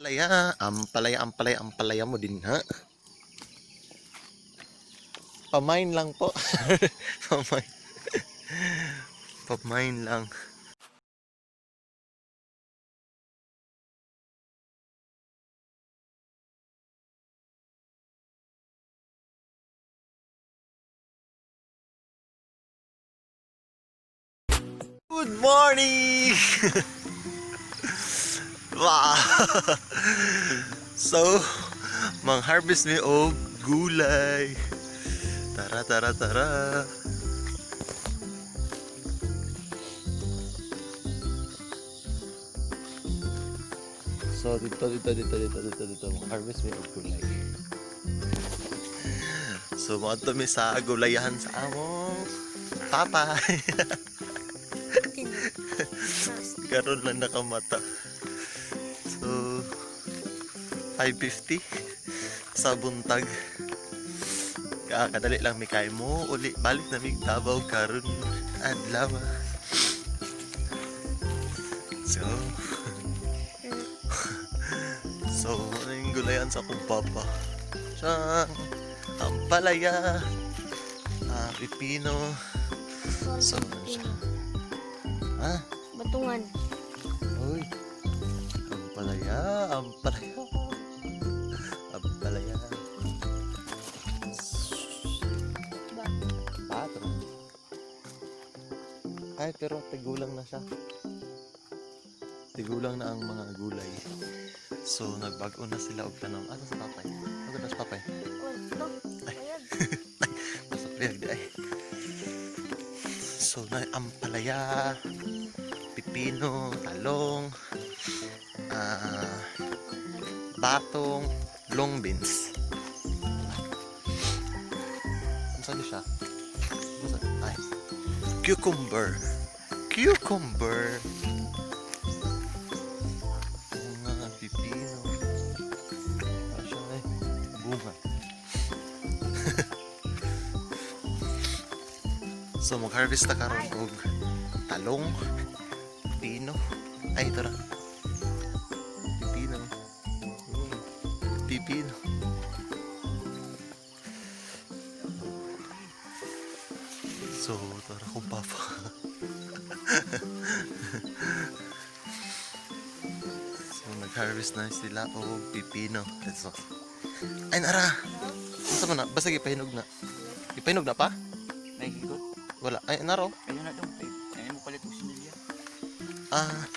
Palaya, ampalaya, ampalaya, ampalaya mo din ha. Pamain lang po. Pamain. Pamain lang. Good morning! Wow! So, mang-harvest mi og gulay. Tara, tara, tara. So, dito, dito, dito, dito, dito, dito, mang-harvest mi og gulay. So, moadto mi sa gulayahan sa among papay. Karon lang nakamata. So, 5:50 sa buntag. Kadali lang mi kay mo uli balik na mig Davao karon adlaw. So, ano yung gulayan sa akong papa? Siyang ampalaya, pipino. So, ano siya? Ah, Batungan. Uy. Ampalaya, ampalaya. Ampalaya. Ba? Patro. Ay, pero tigulang na siya. Tigulang na ang mga gulay. So, nagbago na sila og tanom. Asa sa papay? Ano na sa papay? Oh, ito. Bayag. Nasa payag di ay. So, na ampalaya, pipino, talong, batong, long beans. Ano saan siya? Ano Ay. Cucumber. Cucumber. Bunga, pipino. Ano siya eh? Bunga. So mag-harvest ta karon og talong, pipino. Ay, ito na. Pipino. Pipino. So, tara kong papa. So, nag-harvest na sila og pipino. Let's go. Ay, nara! Unsa man na? Basta gipahinog na. Gipahinog na pa? May higot. Wala. Ay, naro. Ayun na dong. Ay, mo palit og sinilya. Ah.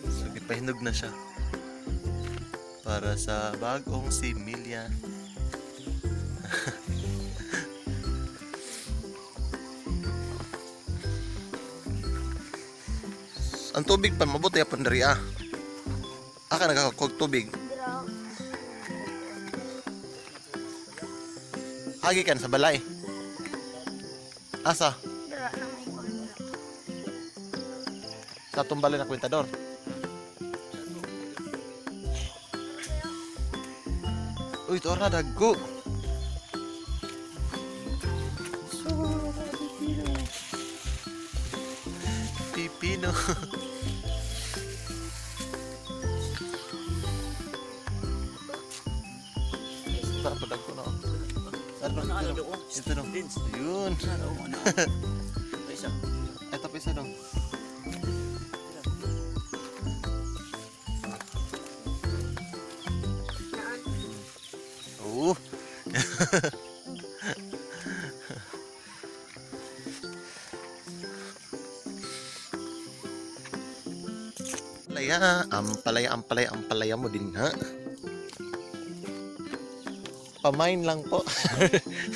So, ipahinog na siya. Para sa bagong similya. Ang tubig pa, mabuti pa diri ah. Aka nagkakog tubig. Dira. Hagi kan sa balay. Asa? Dira na may kuwan dira. Sa tumbalay na kwentador. Uy, ito na dagko. Pipino. Sarap pa dagko na. Oh. Ano? Ano Ito ano no. do? Ito no. Vince. Ayun. Ano ano. Isa. Ito pa isa no. Naan. Oo. Ampalaya, ampalaya, ampalaya, ampalaya mo din ha. Pamain lang po.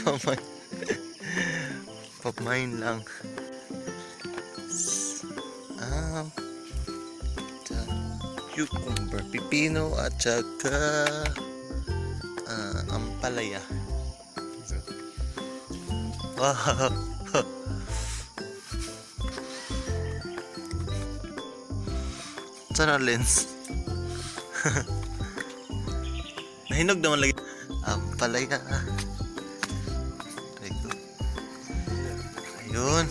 Pamain. Pamain lang. Ah, cucumber, pipino at saka ampalaya. Wow. Sana lens. Nahinog naman lagi. Ampalaya. Ay ko. Ayun.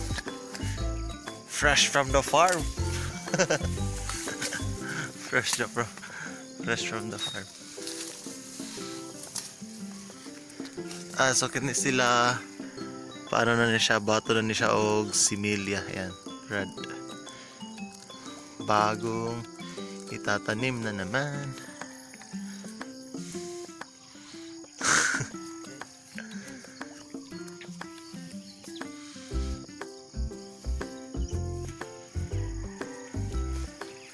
Fresh from the farm. Fresh na from Fresh from the farm. Ah, so kini sila, paano na ni siya, bato na ni siya og similya. Ayan, red. Bagong itatanim na naman.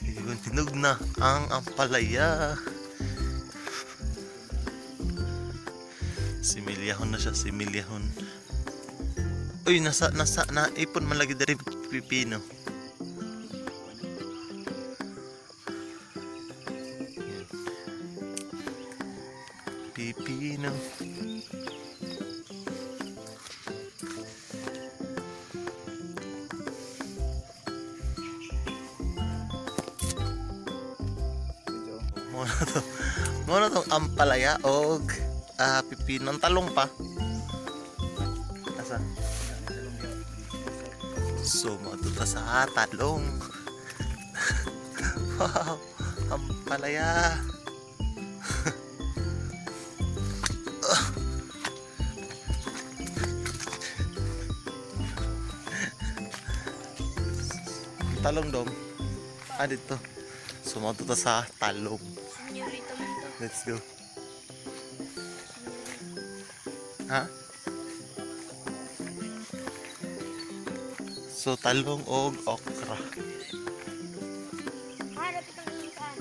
Ayun, tinog na ang ampalaya. Similyahon na siya, similyahon. Uy, nasa, naipon man lagi dari pipino. Ayan. Pipino. Medyo. Mo na to. Mo na tong ampalaya og pipino. Ang talong pa. Asa? So, matuta sa talong. Wow, ampalaya. Ang talong dong. Ah, dito. So, matuta sa talong. Senyorita man to. Let's go. Ha? So, talong og okra. Ah, dapat ang ikan.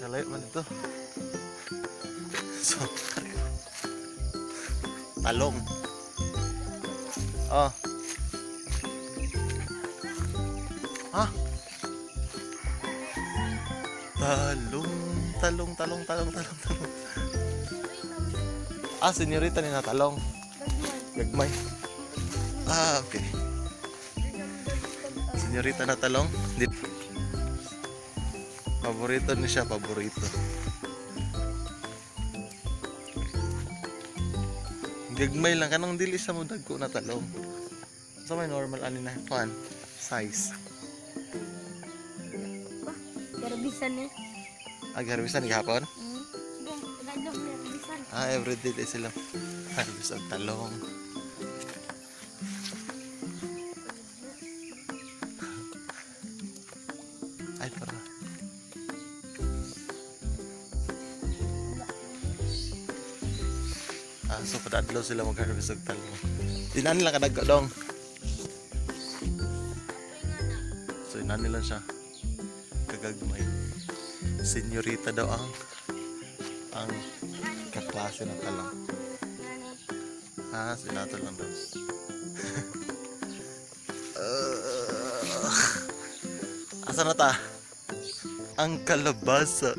Nalayo man ito. So, talong. Oh. Ha? Talong, talong, talong, talong, talong, talong. Ah, senyorita ni na talong. Gagmay. Gagmay. Ah, okay. Senyorita na talong. Di. Paborito ni siya, paborito. Gagmay lang kanang dili sa mo dagko na talong. Sa may normal ani na kuan size. Ba, garbisan eh. Ag harvestan gihapon? Sige, Tagalog na garbisan. Ah, everyday day sila. Harvest ang talong. Ay, para. Ah, so padadlaw sila mag-harvest og talong. Inani lang kadagko dong. So inani lang siya. Kagagmay. Senyorita daw ang kaklase ng talong. Nani. Ah, sinato lang daw. Asa na ta? Ang kalabasa.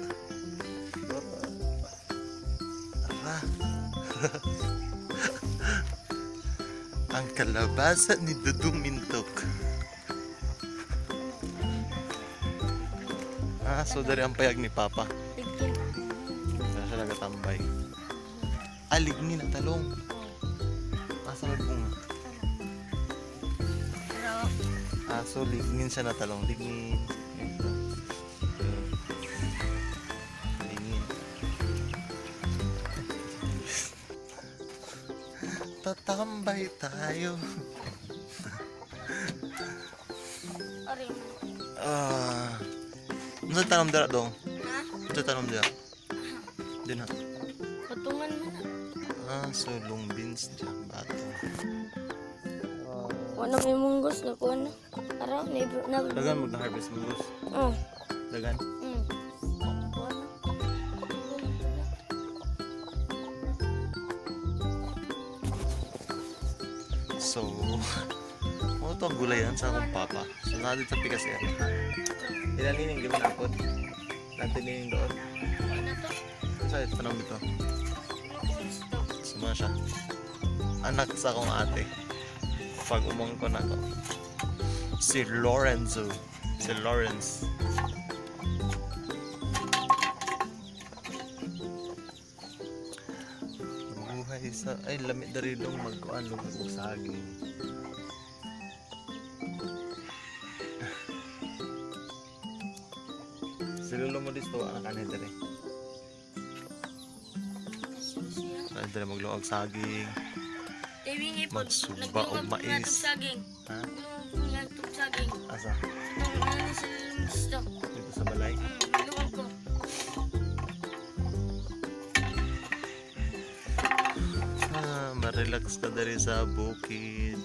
Ara. Ang kalabasa ni Dudong Mintok. Ah, so dari ang payag ni Papa. Ligin. Kaya siya nagatambay. Ah, ligni na talong. Asa may bunga? Pero, Ah, so lignin siya na talong. Lignin. Lignin. Tatambay tayo. ori man. Ah. Ano tanom dira dong? Ha? Ano tanom dira? Din ha. Patungan mo na. Ah, so long beans dyan. Bato. Wala may munggos na kuha na. Araw, na na. Dagan mo na harvest munggos. Oh. Dagan. Kuha na. So, ano to ang gulayan sa akong papa? So, natin sa pikas area. Ilan nining di ba napod? Natin nining doon. Kuha na to. Sa ito, tanong dito. Ano to? Suma siya. Anak sa akong ate. Pag umangkon ako. Si Lorenzo. Si Lawrence. Buhay sa... Ay, lamit na rin nung magkuan nung saging. Si Lolo mo dito, anak kanay dere. Ay, dere magluog saging. Tawingi po. Magsugba og Naglungag po mais. nga tong saging. Ha? Naglungag po nga tong saging. Asa? Itong ano sa gusto. Dito sa balay. Naglungag ko. Ah, ma-relax ka dere sa bukid.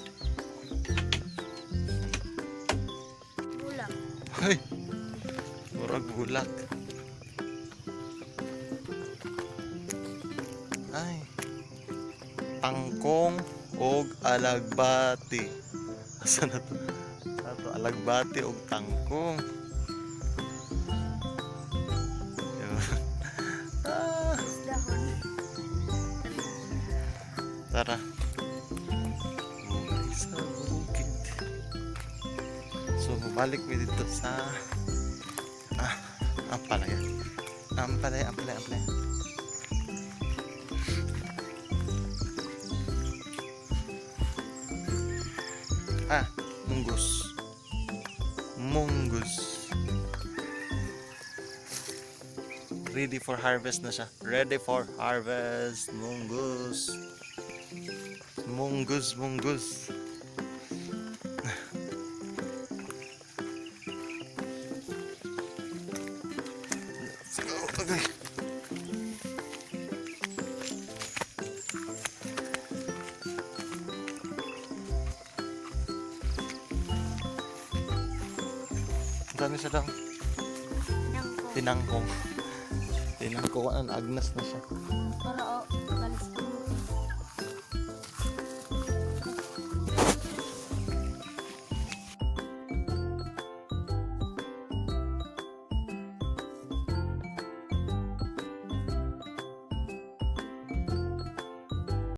Bulak. Ay! Murag bulak. Ay. Tangkong og alagbati. Asa na to? Ato alagbati og tangkong. Yun. Ah, Dahon. tara. Buhay sa bukid. So, bumalik mi dito sa ampalaya. Ampalaya, ampalaya, ampalaya. Ah, munggus. Munggus. Ready for harvest na siya. Ready for harvest. Munggus. Munggus, munggus. Let's go. Okay. Ang dami siya lang. Nangko. Tinangkong. Tinangkong. Ano, agnas na siya. Para o. Galis.